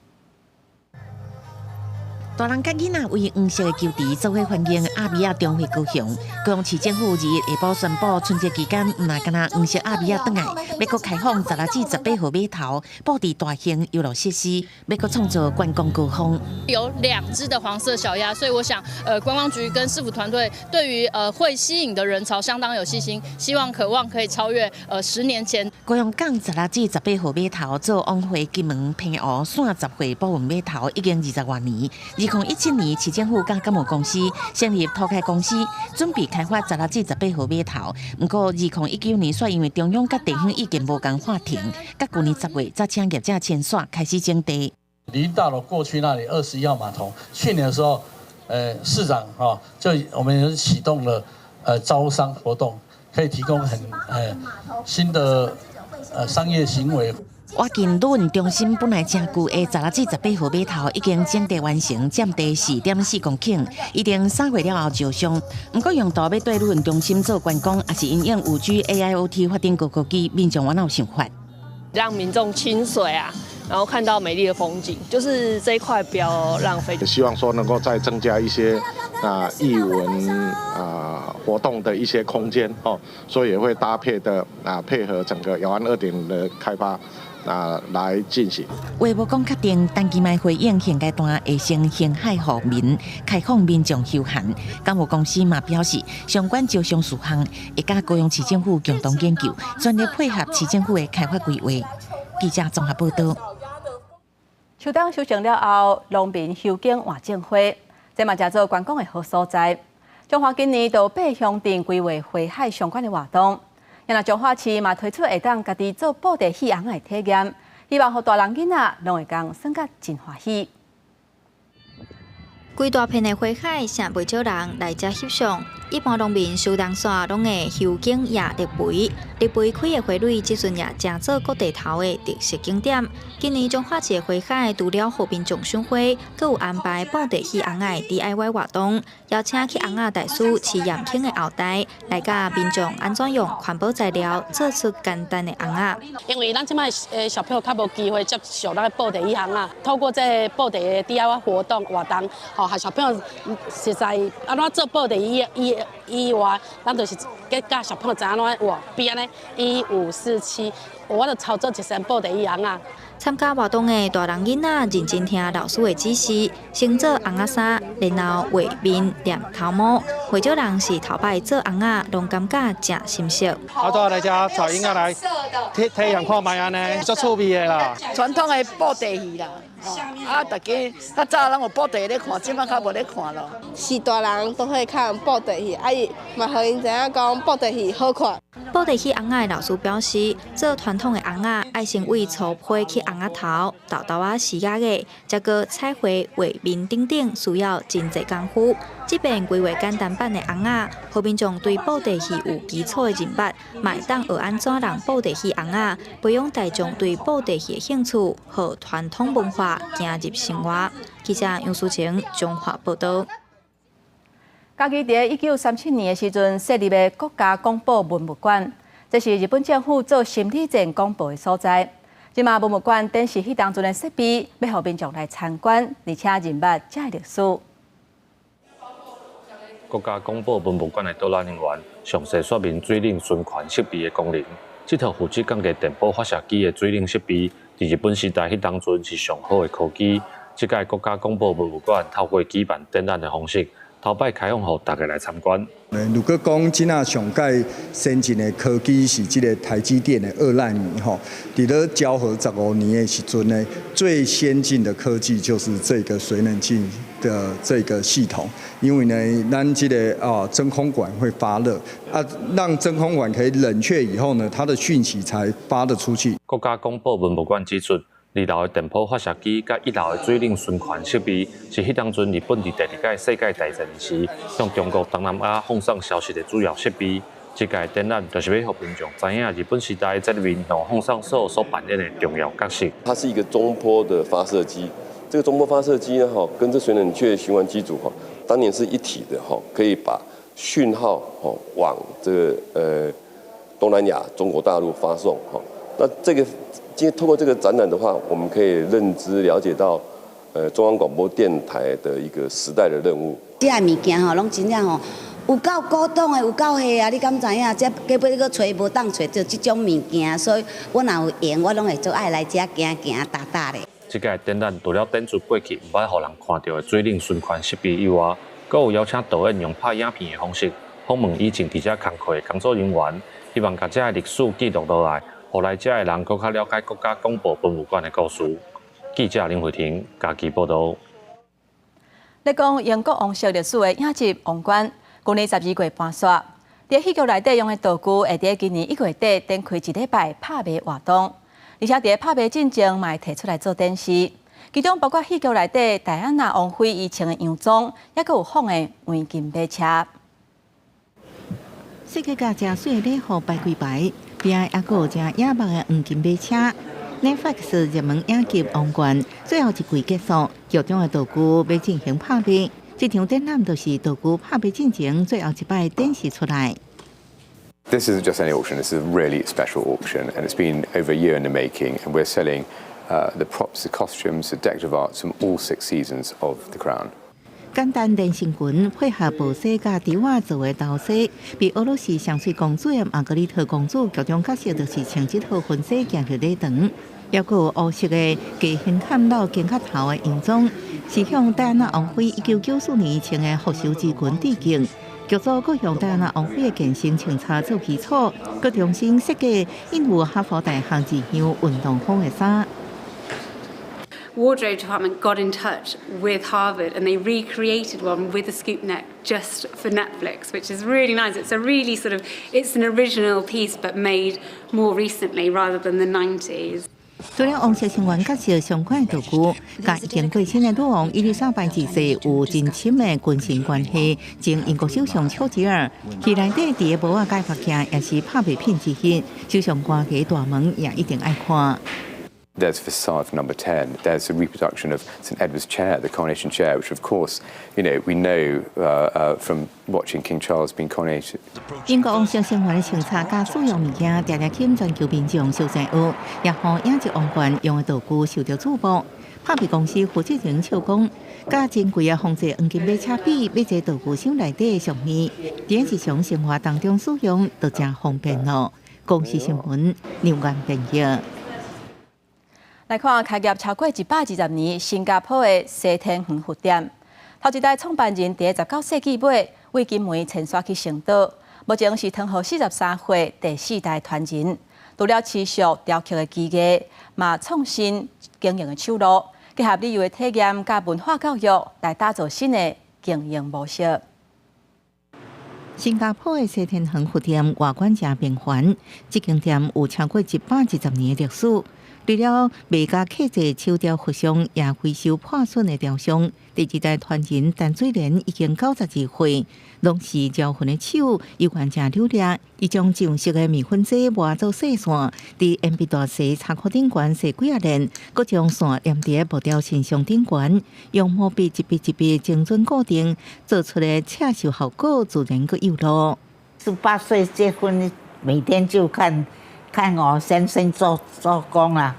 [SPEAKER 9] 大人佮囡仔圍黃色的球池做伙歡迎鴨米仔重回高雄。高雄市政府21下晡宣布，春節期間毋但干焦黃色鴨米仔轉來，欲閣開放16至18號碼頭，布置大型遊樂設施，欲閣創造觀光高峰。
[SPEAKER 19] 有兩隻的黃色小鴨，所以我想，觀光局跟市府團隊對於會吸引的人潮相當有信心，希望可望可以超越10年前。
[SPEAKER 9] 高雄港16至18號碼頭做往回金門、澎湖線集貨駁運碼頭已經20外年。2017年，市政府佮港務公司成立土開公司，準備開發16至18號碼頭。毋過，2019年煞因為中央佮地方意見無仝喊停，佮舊年10月才請業者簽線開始徵地。
[SPEAKER 24] 林大樓過去那裡21號碼頭，去年的時候，市長哈就我們啟動了招商活動，可以提供很新的商業行為。
[SPEAKER 9] 倚近旅運中心本來誠舊的16至18號碼頭已經徵地完成，佔地4.4公頃，預定3月了後招商。毋過用途欲對旅運中心做觀光，抑是因應5G AIoT 發展高科技，民眾有按怎想法？
[SPEAKER 22] 讓民眾親水啊，然後看到美麗的風景，就是這一塊不要浪費。
[SPEAKER 23] 希望說能夠再增加一些啊藝文啊活動的一些空間哦，所以也會搭配的啊配合整個姚安2.0的開發。啊，來進行。
[SPEAKER 9] 話無講確定，陳其邁回應現階段會先興海護民，開放民眾休閒。港務公司嘛表示，相關招商事項會佮高雄市政府共同研究，全力配合市政府的開發規劃。記者綜合報道。
[SPEAKER 1] 秋冬收成了後，農民休耕換種花，這嘛成做觀光的好所在。彰化今年就八鄉鎮規劃花海相關的活動。若彰化市嘛推出會當家己做布袋戲尪仔的體驗，希望予大人囡仔攏會當耍甲真歡喜。
[SPEAKER 25] 規大片的花海，誠袂少人來遮翕相。一般農民收農煞攏會休耕掖綠肥，綠肥開的花蕊，這陣也成做各地頭的特色景點。今年彰化市的花海除了予民眾賞花，閣有安排布袋戲尪仔的 DIY 活動，邀請去尪仔大師徐延慶的後代來教民眾按怎用環保材料做出簡單的尪仔。
[SPEAKER 26] 因為咱這擺小朋友較無機會接觸咱的布袋戲尪仔，透過這个布袋的 DIY 活動，吼，予小朋友實在按怎做布袋戲以外，咱就是教小朋友知按怎畫，比按呢一五四七，我就操作一身布袋戲尪仔。
[SPEAKER 25] 參加活動的大人囡仔認真聽老師的指示，先做尪仔衫，然後畫面、粘頭毛。袂少人是頭擺做尪仔，攏感覺誠心適。
[SPEAKER 12] 我都來遮帶囡仔來體驗看覓按呢，足趣味的啦。
[SPEAKER 27] 傳統的布袋戲啦，啊，大家較早攏有布袋咧看，這擺較無咧看咯。
[SPEAKER 28] 是大人都會看布袋戲，啊伊嘛予𪜶知影講布袋戲好看。
[SPEAKER 25] 布袋戲尪仔的老師表示，做傳統的尪仔，愛先為粗皮去尪仔頭、豆豆仔絲仔的，再閣彩繪畫面等等，需要真濟工夫。這遍規劃簡單版的尪仔，予民眾對布袋戲有基礎的認捌，嘛會當學按怎人布袋戲尪仔，培養大眾對布袋戲的興趣，予傳統文化行入生活。記者楊淑晴彰化報導。
[SPEAKER 1] 家己佇1937年的時陣設立的國家廣播文物館，這是日本政府做心理戰廣播的所在。這馬文物館展示彼當陣的設備，欲予民眾來參觀，而且認捌這个歷史。
[SPEAKER 4] 國家廣播文物館的導覽人員詳細說明水冷循環設備的功能。這套負責降低電波發射機的水冷設備，佇日本時代彼當陣是上好的科技。這屆國家廣播文物館透過舉辦展覽的方式，頭擺開放予大家來參觀。
[SPEAKER 5] 如果講這馬上蓋先進的科技是這个台積電的2奈米吼，佇咧昭和15年的時陣呢，最先進的科技就是這個水冷鏡的這個系統，因為呢，咱這个啊真空管會發熱，啊，讓真空管可以冷卻以後呢，它的訊息才發得出去。
[SPEAKER 4] 國家廣播文物館指出，二樓的電波發射機佮一樓的水冷循環設備，是彼當陣日本佇第二屆世界大戰時向中國東南亞放送消息的主要設備。這屆展覽就是欲予民眾知影日本時代在民雄放送所所扮演的重要角色。
[SPEAKER 6] 它是一個中波的發射機，這個中波發射機呢，哈，跟這水冷卻循環機組哈，當年是一體的哈，可以把訊號往這個東南亞、中國大陸發送哈。那這個今天透過這個展覽的話，我們可以認知了解到，中央廣播電台的一個時代的任務。
[SPEAKER 7] 這个物件吼，攏真正吼，有夠古董的，有夠貨啊！你敢知影？這計尾閣揣無當揣著這種物件，所以我若有閒，我攏會足愛來遮行行踏踏咧。
[SPEAKER 4] 這屆展覽除了展出過去毋捌予人看著的水冷循環設備以外，閣有邀請導演用拍影片的方式訪問以前佇遮工課的工作人員，希望共這个歷史記錄落來，予來遮的人閣較了解國家廣播文物館的故事。記者林慧婷嘉義報導。
[SPEAKER 1] 咧講英國王室歷史的影集《王冠》，舊年12月播煞。佇戲劇內底用的道具，會佇今年1月底展開一禮拜拍賣活動，而且佇拍賣進前，嘛會提出來做展示。其中包括戲劇內底戴安娜王妃伊穿的洋裝，抑閣有仿的黃金馬車。
[SPEAKER 8] 設計甲誠媠的禮服擺幾排，邊仔抑閣有誠野目的黃金馬車。Netflix 熱門影集《王冠》最後一季結束，劇中的道具欲進行拍賣。這場展覽就是道具拍賣進前最後一擺展示出來。
[SPEAKER 17] This isn't just any auction, this is a really special auction, and it's been over a year in the making, and we're selling the props, the costumes, the decorative arts from all six seasons of The Crown.
[SPEAKER 8] 簡單連身裙配合薄紗佮織仔做的頭紗，被俄羅斯上媠公主的瑪格麗特公主劇中角色就是穿這套婚紗行入禮堂。抑閣有烏色的加胸坎露肩胛頭的洋裝，是向戴安娜王妃1994年穿的復仇之裙致敬。劇組閣用戴安娜王妃的健身穿插做基礎，閣重新設計印有哈佛大學字樣運動風的衫。
[SPEAKER 10] Wardrobe department got in touch with Harvard and they recreated one with a scoop neck just for Netflix, which is really nice. It's a really sort of, it's an original piece but made more recently rather than the 90s.
[SPEAKER 8] 除了王室成員角色相關的道具，佮已經過身的女王伊麗莎白二世有真深的君臣關係。前英國首相丘吉爾，戲內底佇个帽仔佮髮夾也是拍賣品之一。首相官邸大門也一定愛看。
[SPEAKER 17] There's a facade for number 10. There's a reproduction of St Edward's chair, the coronation chair, which of course, we know from watching King Charles being coronated.
[SPEAKER 8] 英國王室成員的穿插佮使用物件，定定吸引全球民眾相讚學，也予影集王冠用的道具受到矚目。拍賣公司負責人笑講，佮珍貴的仿製黃金馬車比，買這道具箱內底的上面，佇日常生活當中使用就誠方便囉。公視新聞劉元編譯。
[SPEAKER 1] 來看開業超過120年，新加坡的西天園佛店，頭一代創辦人佇19世紀尾，為金門遷徙去星島，目前是堂號43歲第四代傳人。除了持續雕刻的技藝，嘛創新經營的手路，結合旅遊的體驗佮文化教育，來打造新的經營模式。
[SPEAKER 8] 新加坡的西天恒佛店外觀誠平凡，這間店有超過110年的歷史。除了賣佮客製手雕佛像，也維修破損的雕像。第二代傳人陳水蓮已經92歲，攏是招魂的手，猶原誠流利。伊將上色的麵粉劑磨做細線，佇鉛筆大細柴箍頂懸踅幾仔輪，閣將線黏佇木雕神像頂懸，用毛筆一筆一筆精準固定，做出的刺繡效果自然閣有路。
[SPEAKER 2] 18歲結婚，每天就看看我先生做做工啊，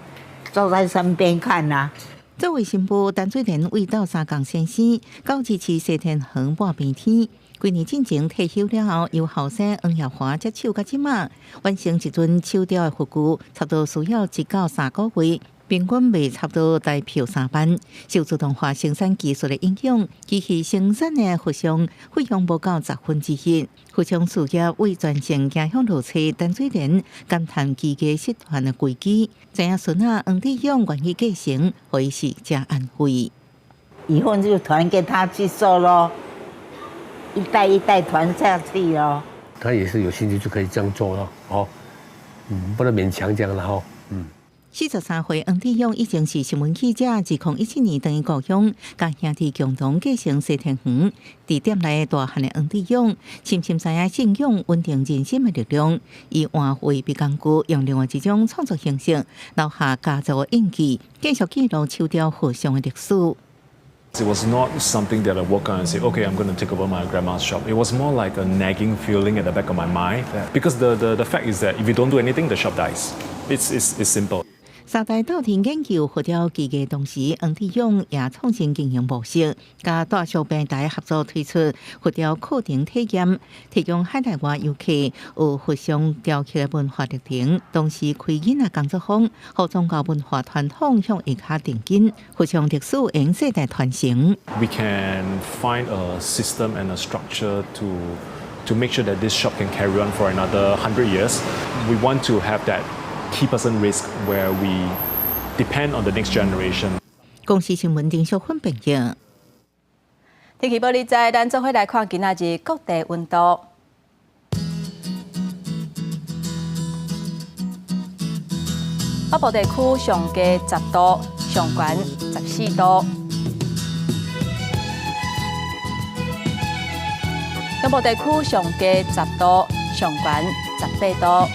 [SPEAKER 2] 坐在身邊看啊。
[SPEAKER 8] 作為新婦，陳水蓮為鬥相共先生，到支持西天恆半邊天。幾年進前退休了後，由後生黃耀華接手到這馬，完成一尊手雕的佛具，差不多需要1到3個月，平均賣差不多台票3萬。受自動化生產技術的影響，機器生產的佛像費用無到1/10。佛像事業為全線行向落車，陳水蓮感嘆機械失傳的危機。知影孫仔黃志勇願意繼承，予伊是誠安慰。
[SPEAKER 2] 以後就傳給他去做咯，一代一代傳下去咯。
[SPEAKER 11] 他也是有興趣就可以這樣做咯，哦，不能勉強這樣啦，吼，43
[SPEAKER 8] 歲黃志勇已經是新聞記者，2017年轉去故鄉，佮兄弟共同繼承西天園。佇店內大漢的黃志勇，深深知影信仰穩定人心的力量。伊換畫筆工具，用另外一種創作形式，留下家族的印記，繼續記錄手雕佛像的歷史。
[SPEAKER 13] It was not something that I woke up and say, okay, I'm going to take over my grandma's shop. It was more like a nagging feeling at the back of my mind. Because the fact is that if you don't do anything, the shop dies. It's simple.
[SPEAKER 8] 三代鬥陣研究佛雕技藝，同時黃志勇也創新經營模式，佮大小平台合作推出佛雕課程體驗，提供海內外遊客學佛像雕刻的文化歷程，同時開囡仔工作坊，予宗教文化傳統向下跤定根，佛像歷史用世代傳承。
[SPEAKER 13] We can find a system and a structure to make sure that this shop can carry on for another 100 years. We want to have that key person risk where we depend on the next generation.
[SPEAKER 8] 公視新聞丁淑芬編譯。
[SPEAKER 1] 天氣報你知，咱做伙來看今仔日各地溫度。北部地區上低10度，上懸14度。中部地區上低10度，上懸18度。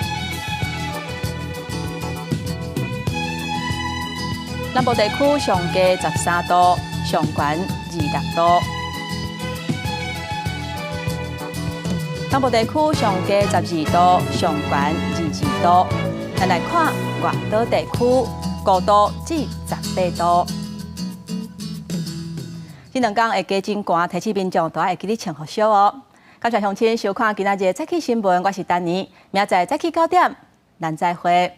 [SPEAKER 1] 南部地區上低13度，上懸26度。東部地區上低12度，上懸22度。咱來看外島地區，5度至18度。這兩工會加真寒，提醒民眾都愛會記得穿予少哦。感謝鄉親收看今仔日的早起新聞，我是丹妮，明仔載早起9點，咱再會。